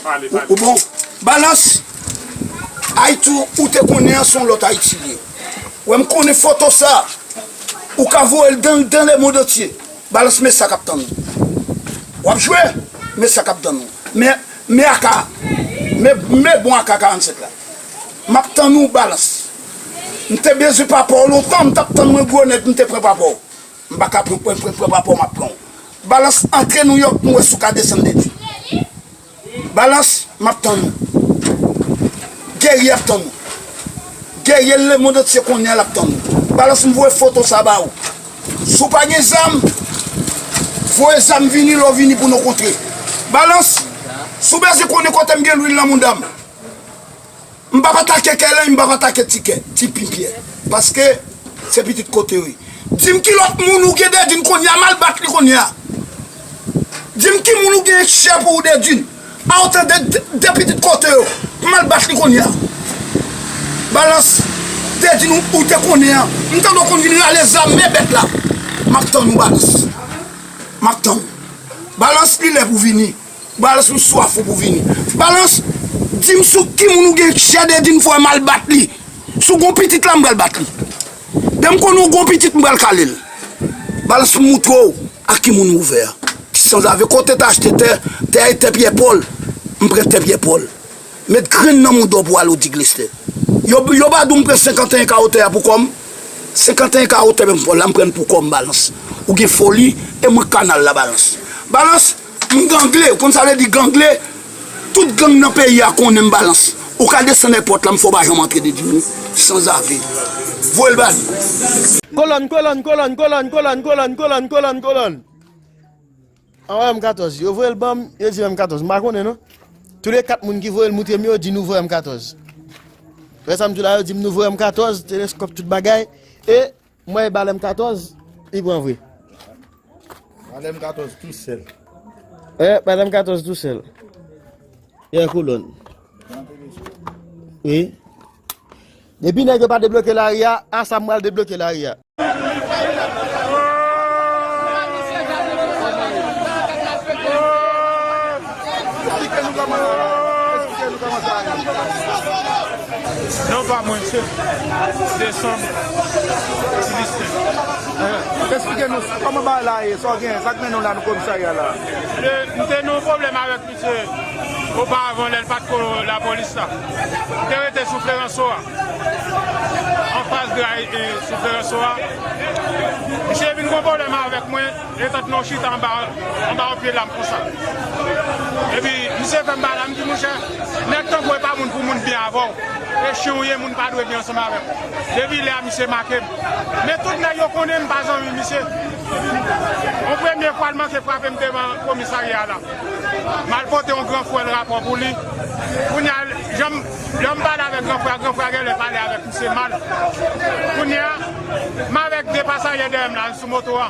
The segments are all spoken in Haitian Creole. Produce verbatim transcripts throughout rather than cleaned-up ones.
Ou, ou bon? Balans, Ayiti ou te konnen an se yon lòt Ayiti li ye. Wè m konnen foto sa, ou ka voye l dan, dan lemondantye. Balans, men sa k ap tann ou. W ap jwe, men sa k ap tann ou. Men, men A K, men, men bon A K karannsenk la. M ap tann ou, Balans. M te bezwen pa pa w lontan, m t ap tann mwen gwo nèg, m te pran pa pa w. M pa ka pran, pran, pran, pran pa pa w, m ap pran w. Balans, antre Nouyòk, nou wè si w ka desann de di. Balans, m ap tann ou. Geri ap tann ou. Geri lemondantye konnen l ap tann ou. Balans, m voye foto sa ba ou. Si w pa gen zam, voye zam vini, lè w vini pou nou kontre. Balans, si w bezwen konnen kote m gen lwil nan mouda m. M p ap atake Kèlèy, m p ap atake Ti Kè, Ti Pinpyè. Paske se pitit kote yo ye. Di m ki lòt moun ou gen Dedin kounye a, m al bat li kounye a. Di m ki moun ou gen chè pou ou Dedin. A otan de, de, de pitit kote yo, m al bat li kounye a. Balans, Dedin ou, ou te konnen an. M tande w konn vin rale zam, men bèt la. M ap tann ou, Balans. M ap tann ou. Balans, li lè pou vini. Balans, m swaf ou pou vini. Balans, di m sou ki moun ou gen chè Dedin fò m al bat li. Si w gon pitit la, m pral bat li. Dè m konnen w gon pitit, m pral kale l. Balans, m moutre w ak ki moun ou ouvè a. Ti sanzave, kote w te achte tè, tè a e tè pyè pòl, m pran tè pyè pòl. Met grenn nan mouda w pou w al Odi Glestè. Yo, yo pa di w m pran senkanteyen kawo tè a pou kò m? Senkanteyen kawo tè menm fò la, m pran l pou kò m, Balans. Ou gen foli, e mwen kanal la, Balans. Balans, m gangle, ou konn sa vle di gangle? Tout gang nan peyi a konnen m, Balans. Ou ka desann èpòt la, m fè w pa janm antre Dedin, wi. Sanzave. Voye l ba li. Kolòn, kolòn, kolòn. Anba M katòz. Yo voye l ban m, yo di M katòz. M pa konnen non. Tou le kat moun ki voye l moutre m yo di nou voye M katòz. Wè sa m di w la, yo di m nou voye M katòz, teleskòp, tout bagay. E mwen e bal M katòz, li pran vre. Bal M katòz tou sèl. E, bal M katòz tou sèl. Yè kolòn. Wi. Depi nèg yo pa debloke lari a, a sa m pral debloke lari a. Non pa mwen, se desanm Silisten. Eksplike nou kòman bagay la ye, sa w gen, sa k mennen w la nan komisarya la? M te nan yon pwoblèm avèk misye oparavan lè l pa t ko lapolis la. M te rete sou Florenso a, anfas de, e, sou Florenso a. Misye vin gon pwoblèm avèk mwen, etan nou chita anba, anba yon pye lam konsa. Epi misye fè m bagay la, m di, monchè, nèg tankou w e pa moun pou moun byen avè w. E chen w ye, moun pa dwe byen ansanm avè w. Depi lè a, misye make m. Men tout nèg yo konnen m pa zanmi misye. Yon premye fwa, l manke frape m devan komisarya a la. M al pote yon gran frè l rapò pou li. Kounye a, jan m, lè m pale avèk gran frè a, gran frè a genlè pale avèk misye mal. Kounye a, m avèk de pasaje dèyè m la, sou moto a.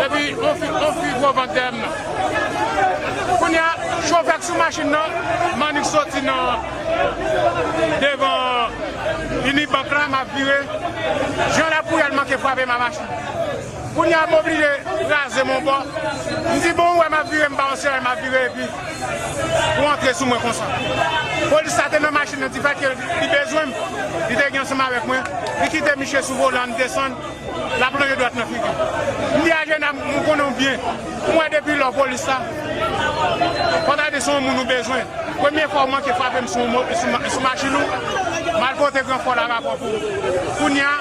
Epi, on fi, on fi gwo vant dèyè m nan. Kounye a, chofè k sou machin nan, m annik soti nan, devan Unibank la, m ap vire. Jan lapouryè l manke frape m a machin. Kounye a, m oblije raze m yon bò. M di, bon, ou wè m ap vire, m ba w serè, m ap vire, epi ou antre sou mwen konsa. Polis la te nan machin nan, difèt ke li bezwen m, li te gen ansanm avèk mwen, li kite misye sou volan, n desann, l ap lonje dwèt nan figi m. M di, Ajena, m konnen w byen, m wè depi lè w polis la, fò ta di se yon moun ou bezwen. Premye fwa w manke frape m sou, sou, sou machin ou, m al pote gran frè w la rapò pou ou. Kounye a,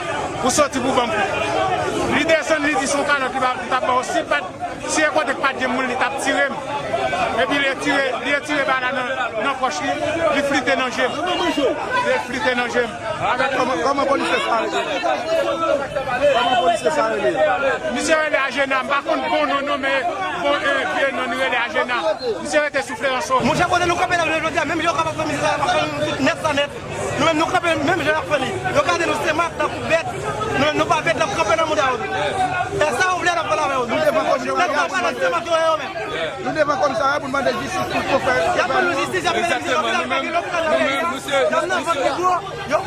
ou soti pou ban m kou. Li desann, li di se yon kalòt li t ap ba w. Si l pa t, si e kote k pa t gen moun, li t ap tire m. Epi li retire, li retire bal la nan, nan pòch li, li flite nan je m. Li flite nan je m. Avèk kòman, kòman polisye sa rele? Kòman polisye sa rele? Misye rele Ajena, m pa konn bon non non, men bon, e, vye non, li rele Ajena. Misye rete sou Florenso. Monchè, kote nou kanpe la jodi a, menm jan yo kapab fè mizik sa, y ap fè nou tout nèt sa nèt. Nou menm nou kanpe menm jan y ap fè li. Yo gade nou se mak tankou bèt. Nou menm nou pa bèt, n ap kanpe nan mouda yo. E sa ou vle n ap Nou devan komisarya pou n mande jistis pou frè. Egzakteman, nou menm, nou menm, nou se, nou se,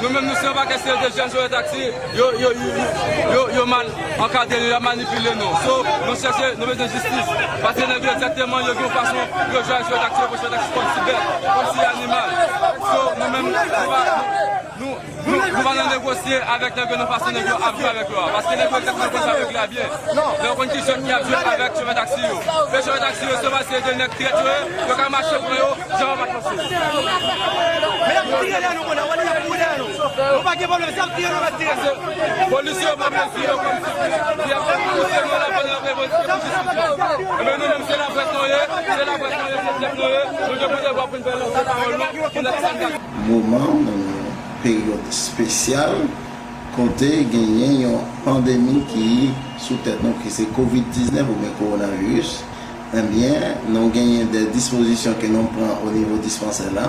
nou menm, nou se yon pakèt seri de jèn chofè taksi, yo, yo, yo, yo, yo, yo mal ankadre, yo ap manipile nou. So, nou chèche, nou bezwen jistis. Paske nèg yo egzakteman, yo gen yon fason, yo jwe ak chofè taksi, yo pran chofè taksi kòmsi bèt, kòmsi animal. So, nou menm, nou pa, nou, nou, nou pa nan negosye avèk nèg yo nan fason nèg yo ap jwe avèk yo a. Paske nèg yo egzakteman konn sa yo regle a byen. Lè yo konn ki jwèt y ap jwe avèk chofè taksi yo. E chofè taksi yo, se pa se de nèg trèt yo ye, yo ka mache pran yo, jan yo pa t panse. Men y ap tire dèyè nou kounye a, wè li y ap kouri dèyè nou. Nou pa gen pwoblèm, se y ap tire nou, y ap tire nou. Polis yo pa bezwen yo kòm si y ap pouse nou la pandan yo revolte pou jistis. Ebyen nou menm se laprès nou ye, se laprès nou ye, se pèp nou ye, nou gen pou devwa pou n fè lanse pawòl nou, pou n ap sann moman, nan yon peryòd espesyal, kote genyen yon pandemi ki sou tèt nou, ki se kovid diznèf oubyen kowonaviris, ebyen, nou genyen de dispozisyon ke nou pran o nivo dispansè la,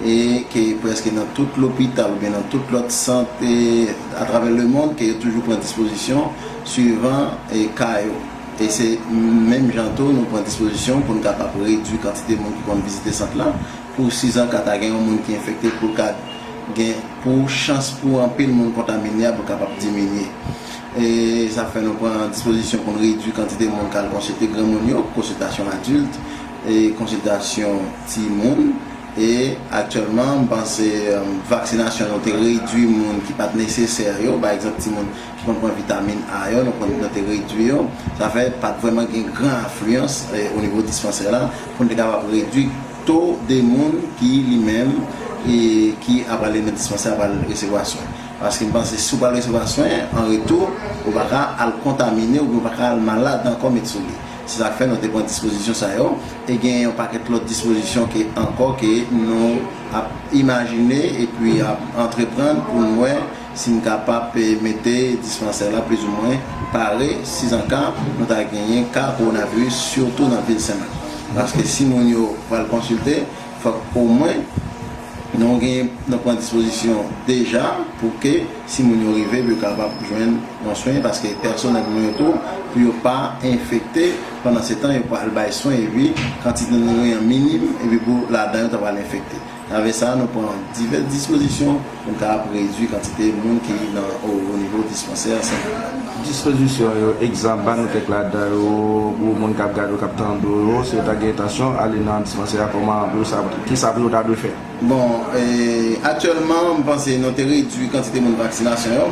e ke prèske nan tout lopital oubyen nan tout lòt sant, e, atravè lemonn, ke yo toujou pran dispozisyon swivan, e, ka yo. E se menm jan tou, nou pran dispozisyon pou n kapab redui kantite moun ki konn vizite sant lan. Pou sizanka ta gen yon moun ki enfekte, pou l ka gen, pou chans pou anpil moun kontamine a pou kapab diminye. E sa fè nou pran dispozisyon pou n redui kantite moun k al konsilte granmoun yo, konsiltasyon adilt, e konsiltasyon timoun. E aktyèlman, m panse, em, vaksinasyon, nou te redui moun ki pa t nesesè yo, pa egzanp, timoun ki konn pran vitamin A yo, nou konn, nou te redui yo. Sa fè pa t vrèman gen gran afliyans, e, o nivo dispansè la, pou n te kapab redui to de moun ki, li menm, e, ki ap ale nan dispansè, ap al resevwa swen. Paske m panse, si w pral resevwa swen, an retou, ou pa ka al kontamine oubyen ou pa ka al malad ankò met sou li. Se sa k fè nou te pran dispozisyon sa yo. E gen yon pakèt lòt dispozisyon ke ankò ke nou ap imajine epi ap antreprann pou n wè si n kapab, e, mete dispansè la plizoumwen pare, sizanka nou ta genyen ka kowonaviris, sitou nan vil Senmak. Paske si moun yo pral konsilte, fòk omwen nou gen, nou pran dispozisyon deja pou ke si moun yo rive, pou yo kapab jwenn yon swen, paske pèsonèl nou yo tou, pou yo pa enfekte, pandan se tan yo pral bay swen, epi kantite nou gen an minim, epi pou ladan yo ta pral enfekte. Avèk sa, nou pran divès dispozisyon pou n kapab redui kantite moun ki nan, o, o nivo dispansè Senmak la. Dispozisyon yo, egzanp, ba nou kèk ladan yo, pou moun k ap gade w, k ap tande w yo, si yo ta gen entansyon ale nan dispansè a, kòman pou yo sa, kisa pou yo ta dwe fè? Bon, e, aktyèlman, m panse nou te redui kantite moun vaksinasyon yo,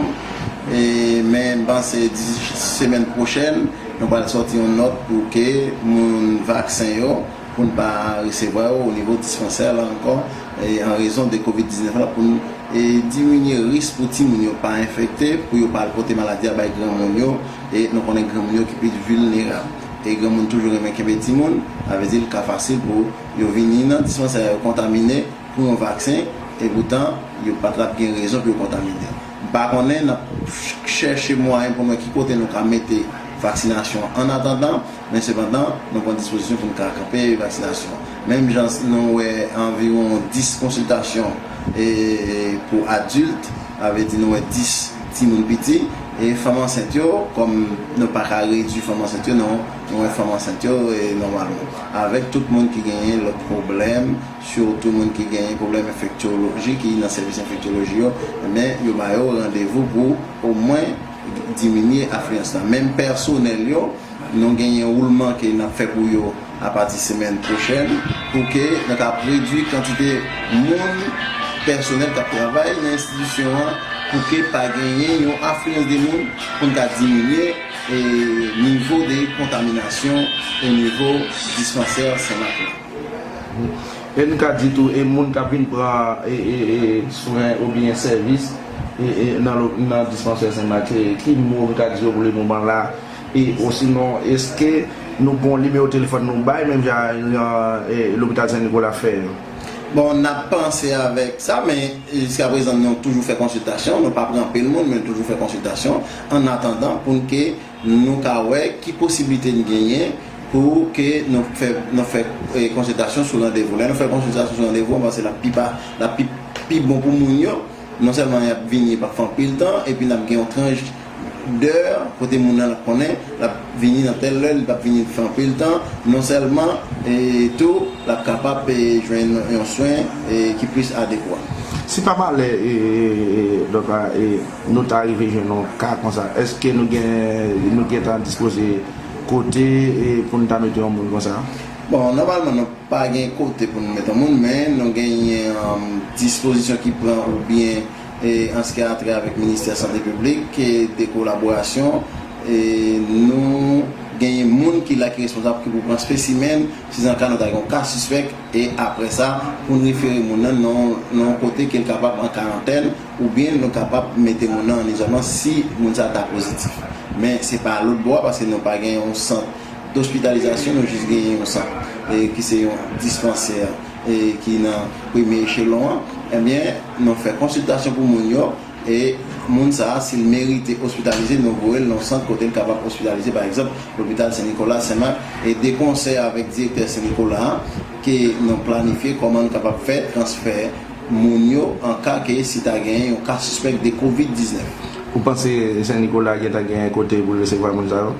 e, men m panse di semèn pwochèn, nou pral sòti yon nòt pou ke moun vaksen yo, pou n pa resevwa yo o nivo dispansè la ankò, e, an rezon de kovid diznèf la, pou n, e, diminye risk pou timoun yo pa enfekte, pou yo pa al pote maladi a bay granmoun yo, e nou konnen granmoun yo ki pi vilnerab. E granmoun toujou renmen kenbe timoun, sa vle di l ka fasil pou yo vini nan dispansè a, yo kontamine pou yon vaksen, e poutan yo pa t ap gen rezon pou yo kontamine. M pa konnen, n ap ch-, chèche mwayen pou n wè ki kote nou ka mete vaksinasyon an atandan, men sepandan, nou pran dispozisyon pou n ka kanpe vaksinasyon. Menm jan nou wè anviwon dis konsiltasyon, e, pou adilt, sa vle di nou wè dis timoun piti, e fanm ansent yo, kòm nou pa ka redui fanm ansent yo, non, nou wè fanm ansent yo, e, nòmalman. Avèk tout moun ki genyen lòt pwoblèm, sitou moun ki genyen pwoblèm enfektyoloji, ki nan sèvis enfektyoloji yo, men yo ba yo randevou pou omwen diminye afliyans lan. Menm pèsonèl yo, nou genyen woulman ke n ap fè pou yo apati semèn pwochèn, pou ke nou ka redui kantite moun, pèsonèl k ap travay nan enstitisyon an, pou ke pa genyen yon afliyans de moun, pou n ka diminye, e, nivo de kontaminasyon o nivo dispansè Senmak la. E n ka di tou, e moun k ap vin pran, e, e, e, swen oubyen sèvis, e, e, nan lo-, nan dispansè Senmak, e, ki mo n ka di yo pou le moman la, e, osinon, èske nou gon nimewo telefòn nou bay, menm jan, jan, e, lopital Sen Nikola fè yo? Bon, n ap panse avèk sa, men jiskaprezan nou toujou fè konsiltasyon, nou pa pran anpil moun, men nou toujou fè konsiltasyon, an atandan pou n ke nou ka wè ki posiblite n genyen pou ke nou fè, nou fè, e, konsiltasyon sou randevou. Lè nou fè konsiltasyon sou randevou, m panse l ap pi pa, l ap pi, pi bon pou moun yo. Non sèlman y ap vini, y ap fè anpil tan, epi n ap gen yon tranch dè, kote moun nan ap konnen l ap vini nan tèl lè, li p ap vini fè anpil tan, non sèlman, e tou, l ap kapab, e, jwenn yon swen, e, ki plis adekwa. Si pa malè, e, e, e, doktè, e, nou ta rive jwenn yon ka konsa, èske nou gen, nou gentan dispoze kote, e, pou n ta mete yon moun konsa? Bon, nòmalman, nou pa gen kote pou nou mete yon moun, men nou genyen, um, dispozisyon ki pran oubyen, e, an se ki a trè avèk Ministè Sante Piblik, e, de kolaborasyon, e, nou genyen moun ki la ki responsab ki pou pran espesimen, si zan ka nou ta gen yon ka sispèk, e apre sa, pou n refere moun nan nan, nan yon kote ke l kapab an karantèn, oubyen nou kapab mete moun nan an izòlman si moun sa ta pozitif. Men se pa lòt bò a, paske nou pa gen yon sant dospitalizasyon, nou jis genyen yon sant, e, ki se yon dispansè, e, ki nan premye echelon an. Ebyen, nou fè konsiltasyon pou moun yo, e moun sa a, si l merite ospitalize, nou voye l nan yon sant kote l kapab ospitalize, pa egzanp, lopital Sen Nikola, Sen Mak, e de konsè avèk direktè Sen Nikola a, ke nou planifye kòman nou kapab fè transfè moun yo an ka ke si ta genyen yon ka sispèk de kovid diznèf. Ou panse Sen Nikola gentan genyen kote pou l resevwa moun sa yo?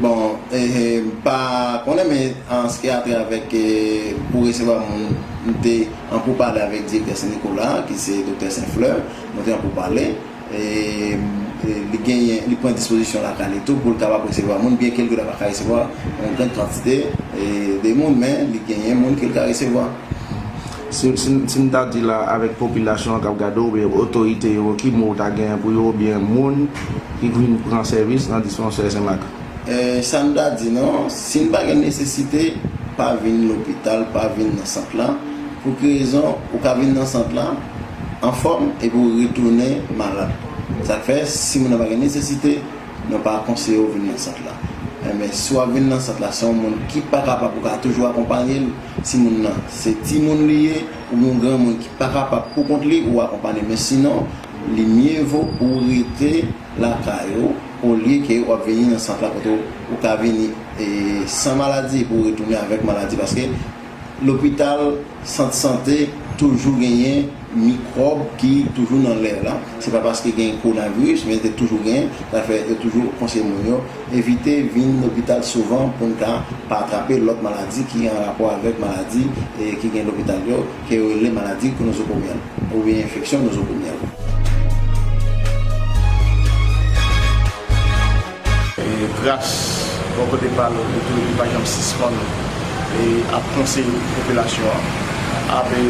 Bon, e, e, m pa konnen, men an se ki a trè avèk, e, pou resevwa moun, m te an poupale avèk direktè Sen Nikola, ki se doktè Sen Flè, nou te an poupale. E, e, li genyen, li pran dispozisyon lakay li tou pou l kapab resevwa moun, byenke l genlè pa ka resevwa yon grann kantite, e, de moun, men li genyen moun ke l ka resevwa. Si, si, si n ta di la avèk popilasyon an k ap gade w, oubyen otorite yo, ki mo w ta genyen pou yo, oubyen moun ki vin pran sèvis nan dispansè Sen Mak? E, sa n ta di non, si n pa gen nesesite, pa vin lopital, pa vin nan sant la. Pou ki rezon ou ka vin nan sant la anfòm epi w retounen malad? Sa k fè, si moun nan pa gen nesesite, nou pa konseye w vin nan sant la. Enben, si w ap vin nan sant la, se yon moun ki pa kapab, ou ka toujou akonpanye l. Si moun nan se timoun li ye, oubyen yon granmoun ki pa kapab pou kont li, ou akonpanye. Men sinon, li mye vo pou w rete lakay ou, olye ke w ap vini nan sant la kote w, ou ka vini, e, san maladi epi w retounen avèk maladi, paske lopital, sant sante toujou genyen mikwòb ki toujou nan lè la. Se pa paske gen kowonaviris, men te toujou genyen. Sa fè yo toujou konseye moun yo evite vin lopital souvan pou n ka pa atrape lòt maladi ki an rapò avèk maladi, e, ki gen lopital yo, ke yo rele maladi nozokomyèl oubyen enfeksyon nozokomyèl. E gras bò kote pa l, otorite pa janm sispann, e, ap konseye popilasyon an, ap, e,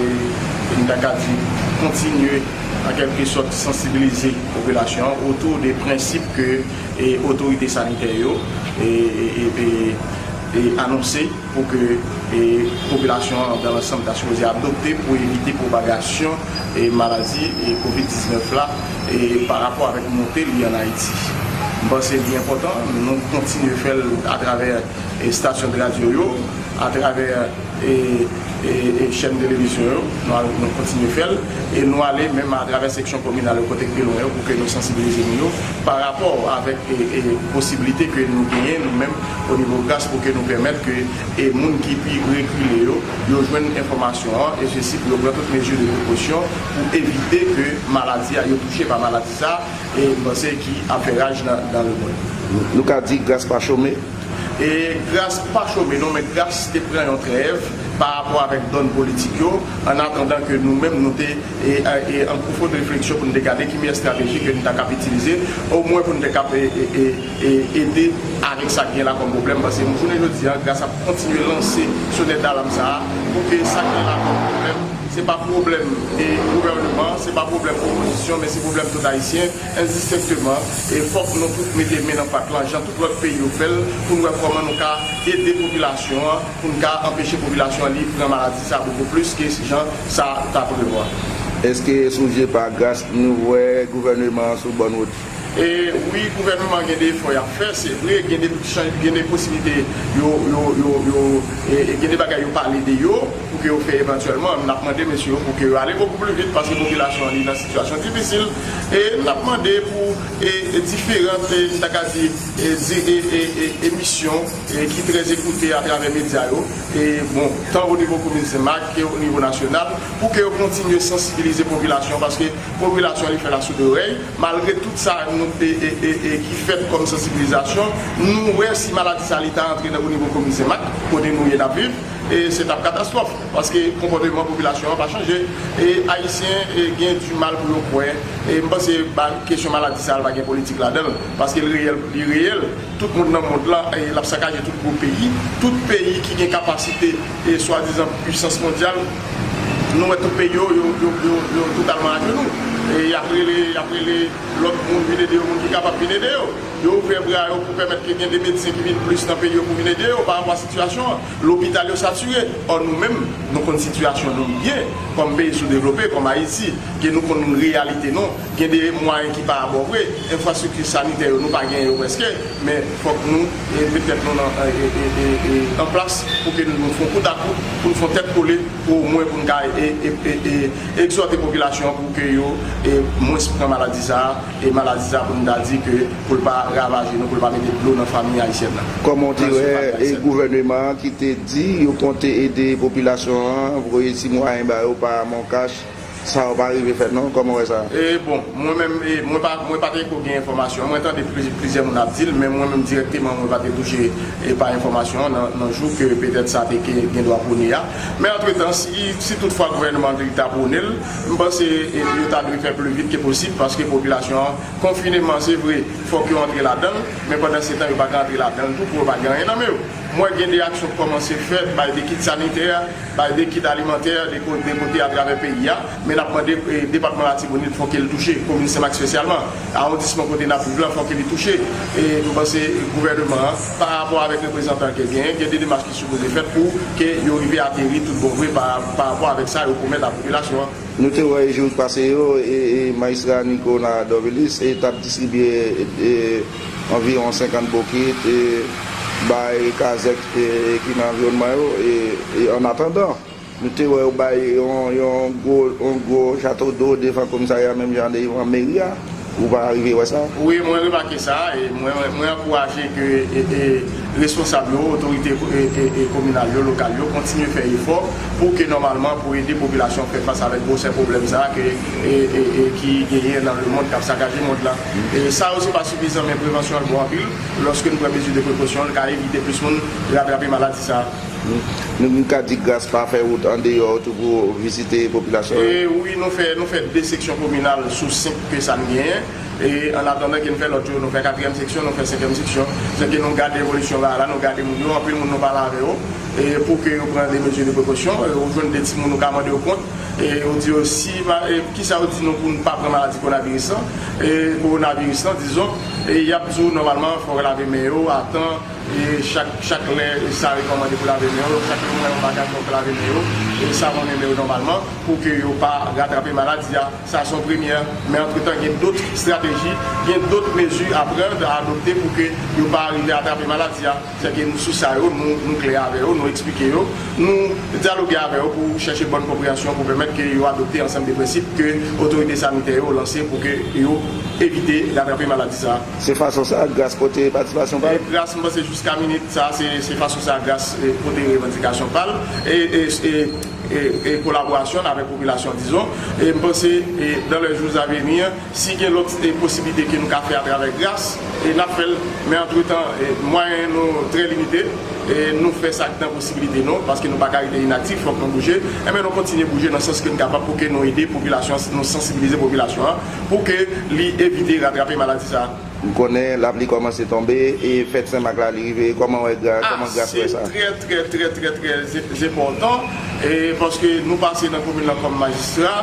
m ta ka di, kontinye, an kèlke sòt, sansibilize popilasyon an otou de prensip ke, e, otorite sanitè yo, e, e, e, e, e anonse pou ke, e, popilasyon an dan lansanm ta sipoze adopte pou evite pwopagasyon, e, maladi, e, kovid diznèf la, e, pa rapò avèk monte li ann Ayiti. M panse li enpòtan, nou kontinye fè l atravè, e, estasyon de radyo yo, atravè, e, e, e chèn televizyon yo, nou al-, nou kontinye fè l, e nou ale menm atravè seksyon kominal yo kote k pi lwen yo pou ke nou sansibilize moun yo pa rapò avèk, e, e posiblite ke nou genyen nou menm o nivo gras pou ke nou pèmèt ke, e, moun ki pi rekile yo, yo jwenn enfòmasyon an, e sesi pou yo pran tout mezi de prekosyon pou evite ke maladi a, yo touche pa maladi sa, e m panse ki ap fè raj nan, nan lemonn. Nou ka di gras pa chome? E gras pa chome non, men gras te pran yon trèv pa rapò avèk dòn politik yo, an atandan ke nou menm nou te, e, e, e, an pwofon refleksyon pou nou te gade ki meyè estrateji ke nou ta kab itilize, omwen pou nou te kab, e, e, e, e, ede avèk sa k gen la kòm pwoblèm, paske nou jounen jodi a, gras ap kontinye lanse sonèt dalam sa a, pou ke sa k gen la kòm pwoblèm, se pa pwoblèm, e, gouvènman, se pa pwoblèm opozisyon, men se pwoblèm tout Ayisyen, endistenkteman, e fòk nou tout mete men nan pat lan, jan tout lòt peyi yo fè l, pou n wè kòman nou ka ede popilasyon an, pou n ka anpeche popilasyon an li pran maladi sa bokou plis ke jan sa ta prevwa. Èske sou je pa gras nou wè gouvèneman an sou bòn wout? E wi, gouvèneman an gen de efò y ap fè, se vre, gen de chanj, gen de posiblite yo, yo, yo, yo, e, e gen de bagay yo pale de yo, pou ke yo fè evantyèlman, n ap mande mesye yo pou ke yo ale bokou pli vit, paske popilasyon an li nan sitiyasyon difisil, e n ap mande pou, e, e diferan, e, m ta ka di, e, di, e, e, e, emisyon, e, ki trè ekoute atravè medya yo, e, bon, tan o nivo komin Senmak ke o nivo nasyonal, pou ke yo kontinye sansibilize popilasyon, paske popilasyon li fè lasoudorèy, malgre tout sa, nou e, e, e, e ki fèt kòm sansibilizasyon, nou wè si maladi sa li ta antre nan o nivo komin Senmak, kote nou ye n ap viv, e se t ap katastwòf. Paske konpòteman popilasyon an pa chanje. E Ayisyen e, gen di mal pou yo kwè. E m panse ba, kesyon maladi sa a, l pa gen politik ladan l. Paske l reyèl, li reyèl. Tout moun nan mond lan, e, l ap sakaje tout gwo peyi. Tout peyi ki gen kapasite, e, swadizan pwisans mondyal, nou wè tout peyi yo, yo, yo, yo, yo totalman ajenou. E y ap rele, y ap rele lòt moun vin ede yo, moun ki kapab vin ede yo. Yo ouvè bra yo pou pèmèt ke gen de medsen ki vin plis nan peyi yo pou vin ede yo pa rapò a sitiyasyon an. Lopital yo satire. Ò, nou menm, nou konn sitiyasyon nou byen kòm peyi soudevlope, kòm Ayiti, ke nou konn reyalite nou. Gen de mwayen ki pa abò vre, enfrastrikti sanitè yo, nou pa genyen yo prèske, men fòk nou e, met tèt nou nan, e, e, e, e, an plas pou ke nou, nou fè yon kout a kout, pou nou fè yon tèt kole, pou omwen pou nou ka e, e, e, e, egzòte popilasyon an pou ke yo e, mwens pran maladi sa a, e maladi sa a pou nou ta di ke pou l pa ravaje nou, pou l pa mete dlo nan fanmi ayisyèn nan. Kòman w te wè e gouvèneman an ki te di yo konte ede popilasyon an, voye ti mwayen ba yo pa Moncash, sa yo pa rive fè non, kòman w wè sa? E bon, mwen menm, e mwen pa, mwen pa te ko gen enfòmasyon. Mwen tande pli, plizyè moun ap di l, men mwen menm dirèkteman, mwen pa te touche e pa enfòmasyon an nan, nan jou ke petèt sa te ke gen dwa pwone a. Men antretan, si, si toutfwa gouvènman an te ta pwone l, m panse e, yo ta dwe fè pli vit ke posib, paske popilasyon an, konfineman, se vre, fòk yo antre ladan l, men pandan se tan, yo pa ka antre ladan l tou, pou yo pa gen anyen nan men yo. M wè gen de aksyon k kòmanse fèt, bay de kit sanitè, bay de kit alimantè, de ko-, de kote atravè peyi a, men n ap mande e, depatman Latibonit fò ke l touche, komin Senmak espesyalman, awondisman kote n ap viv lan fò ke li touche. E m panse gouvèneman an, pa rapò avèk reprezantan ke l genyen, gen de demach ki sipoze fèt pou ke yo rive ateri tout bon vre pa, pa rapò avèk sa yo pwomèt a popilasyon an. Nou te wè jou k pase yo, e, e, majistra Nicolas Dorvilus e, t ap distribye e, anviwon senkant bokit e, bay kazèk e, ki nan anviwònman yo. E, e, annatandan, nou te wè yo bay yon, yon gwo, yon gwo chato do devan komisarya, menm jan devan meri a. Ou pa rive wè sa? Wi, mwen remake sa, e mwen, mwen ankouraje ke e, e, responsab yo, otorite e, e, e, kominal yo, lokal yo, kontinye fè efò pou ke nòmalman, pou ede popilasyon fè fas avèk gwosè pwoblèm sa a ke, e, e, e, ki genyen nan lemonn, k ap sakaje mond lan. E sa yo, se pa sifizan, men prevansyon an bon anpil. Lòske n pran mezi de prekosyon, l ka evite plis moun ratrape maladi sa a. Nou, nou ka di Gras pa fè wout andeyò tou pou vizite popilasyon an? E wi, nou fè, nou fè de seksyon kominal sou senk ke sa n genyen. E annatandan ke n fè lòt yo, nou fè katriyèm seksyon, nou fè senkyèm seksyon. Sèke nou gade evolisyon bagay la, nou gade moun yo, anpil moun nou pale avè yo, e pou ke yo pran de mezi de prekosyon, e ou jwenn de timoun ou ka mande yo kont, e ou di yo si, e kisa yo di nou pou n pa pran maladi kowonaviris lan, e kowonaviris lan, dizon, e y ap di w nòmalman fò yo lave men yo a tan, e chak, chak lè sa rekòmande pou lave men yo, chak lè yo wè yon bagay fò yo lave men yo, e savone men yo nòmalman, pou ke yo pa ratrape maladi a. Sa se yon premyè, men antretan gen dòt estrateji, gen dòt mezi a pran, a adopte pou ke yo pa rive atrape maladi a. Sèke nou sou sa yo, nou, nou klè avè yo, nou eksplike yo, nou dyaloge avè yo pou chèche bòn konpreyansyon pou pèmèt ke yo adopte ansanm de prensip ke otorite sanitè yo lanse pou ke yo evite ratrape maladi sa a. Se fason sa Gras pote patisipasyon pa l? E Gras, m panse jiska minit sa, se, se fason sa Gras e, pote revandikasyon pa l e, e, e, e, e kolaborasyon l avèk popilasyon, dizon. E m panse, e, dans les jours à venir, si gen lòt e, posiblite ke nou ka fè atravè Gras, e n ap fè l. Men antretan, e, mwayen nou trè limite. E nou fè sa k nan posiblite nou, paske nou pa ka rete inaktif, fòk nou bouje. Enben, nou kontinye bouje nan sans ke n kapab pou ke nou ede popilasyon, nou sansibilize popilasyon an, pou ke li evite ratrape maladi sa a. M konnen lapli kòmanse tonbe, e fèt Senmak la, li rive. Kòman wè Gra-, kòman Gras wè sa? Ah, se trè, trè, trè, trè, trè enpòtan, e paske nou pase nan komin lan kòm majistra,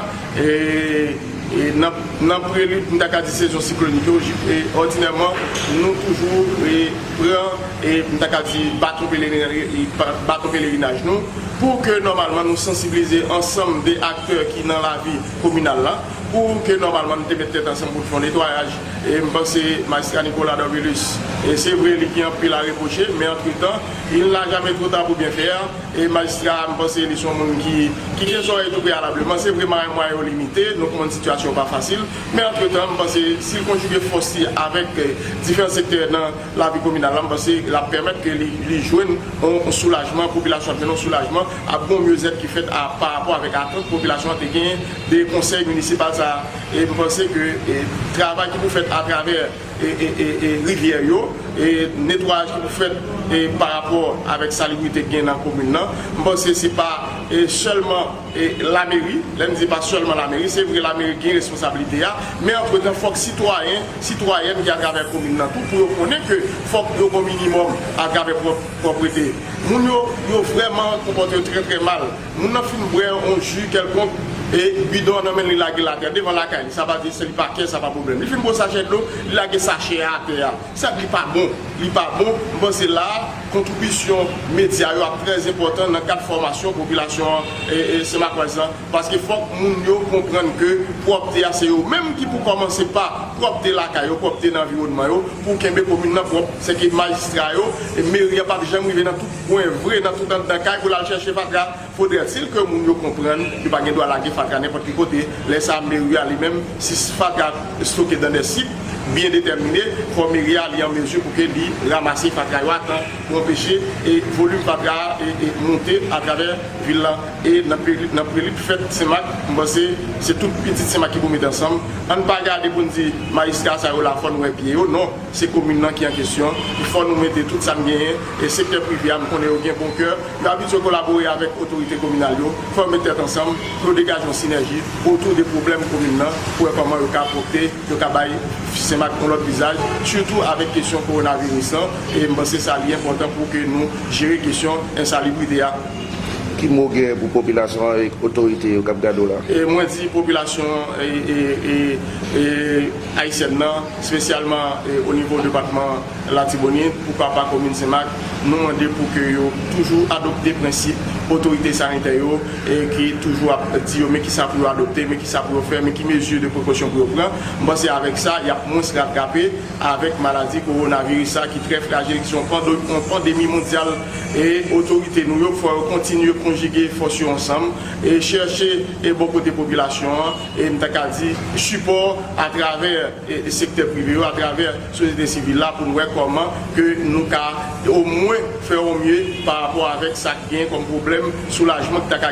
e, e nan, nan prelid, m ta ka di sezon siklonik yo, e òdinèman, nou toujou, e, pran, e, m ta ka di, baton pelerinaj, e, ba-, baton pelerinaj nou, pou ke nòmalman nou sansibilize ansanm de aktè ki nan lavi kominal la, pou ke nòmalman nou te met tèt ansanm pou n fè yon netwayaj. E m panse majistra Nicolas Dorvilus, e se vre li gen anpil a repwoche, men antretan, il n'a jamais trop tard pour bien faire. E majistra a, m panse li se yon moun ki, ki gen zòrèy tou preyalableman. Se vre, mwayen, mwayen yo limite, nou konprann sitiyasyon yo pa fasil, men antretan, m panse si l konjige fòs li avèk, e, diferan sektè nan lavi kominal, kominal la, m panse l ap pèmèt ke li, li jwenn yon, yon soulajman, popilasyon ap jwenn yon soulajman, ap gen yon myezèt ki fèt a, pa rapò avèk atant popilasyon an te genyen de konsèy minisipal sa a. E m panse ke, e, travay ki pou fèt atravè, e, e, e, e, rivyè yo, e, netwayaj ki pou fèt, e, pa rapò avèk salibrite ki gen nan komin nan, m panse se pa, e, sèlman e lameri, lè n di pa sèlman lameri, se vre lameri gen responsablite a, men antretan fòk sitwayen, sitwayèn ki atravè komin nan tou pou yo konnen ke fòk yo gon minimòm atravè pwòp, pwòpwete. Moun yo, yo vrèman konpòte yo trè, trè mal. Moun nan fin bwè yon ji kèlkonk e bidon an nan men li lage l atè devan lakay li. Sa pa di se li pa kè, sa pa pwoblèm. Li fin bwè sachè dlo, li lage sachè a atè a. Sa li pa bon, li pa bon. M panse la a, kontribisyon medya yo ap trè enpòtan nan kad fòmasyon popilasyon, e, e, Senmakòz lan, paske fòk moun yo konprann ke pwòpte a se yo menm ki pou kòmanse pa pwòpte lakay yo, pwòpte nan anviwònman yo, pou kenbe komin nan pwòp. Sèke majistra yo, e, meri a p ap janm rive nan tout kwen vre, nan tout anndan kay pou l al chèche fatra. Fodrètil ke moun yo konprann, yo pa gen dwa lage fatra nenpòt ki kote. Lè sa a, meri a li menm, si fatra stoke dan de sit byen detèmine, fò meri a li an mezi pou ke li ranmase fatra yo a tan pou anpeche, e, volim fatra a, e, e, monte atravè vil lan. E nan Prelude, nan Prelude fèt Senmak, m panse se tout pitit Senmak ki pou mete ansanm. Ann pa gade pou n di majistra sa yo la, fò n wè pye yo. Non, se komin nan ki an kesyon. Fò nou mete tout sa n genyen. E sektè prive a, m konnen yo gen bon kè. Yo abitye kolabore avèk otorite kominal yo. Fò yo met tèt ansanm pou yo degaje yon sinèji otou de pwoblèm komin nan, pou wè kòman yo ka pwòpte, yo ka bay Senmak yon lòt vizaj, sitou avèk kesyon kowonaviris lan. E m panse sa li enpòtan pou ke nou jere kesyon ensalibrite a. Ki mo w gen pou popilasyon an e otorite yo k ap gade w la? E mwen di popilasyon, e, e, e, e, ayisyèn nan, espesyalman, e, o nivo depatman Latibonit, poukwa pa komin Senmak, nou mande pou ke yo toujou adopte prensip otorite sanitè yo, e, ki toujou ap di yo men kisa pou yo adopte, men kisa pou yo fè, men ki mezi de prekosyon pou yo pran. M panse avèk sa, y ap mwens ratrape avèk maladi kowonaviris sa ki trè frajil, ki se yon pando-, yon pandemi mondyal. E otorite nou yo, fò yo kontinye konjige fòs yo ansanm e chèche, e, bò kote popilasyon an, e m ta ka di sipò atravè, e, sektè prive yo, atravè sosyete sivil la, pou n wè kòman ke nou ka omwen fè o mye pa rapò avèk sa k gen kòm pwoblèm soulajman ki ta ka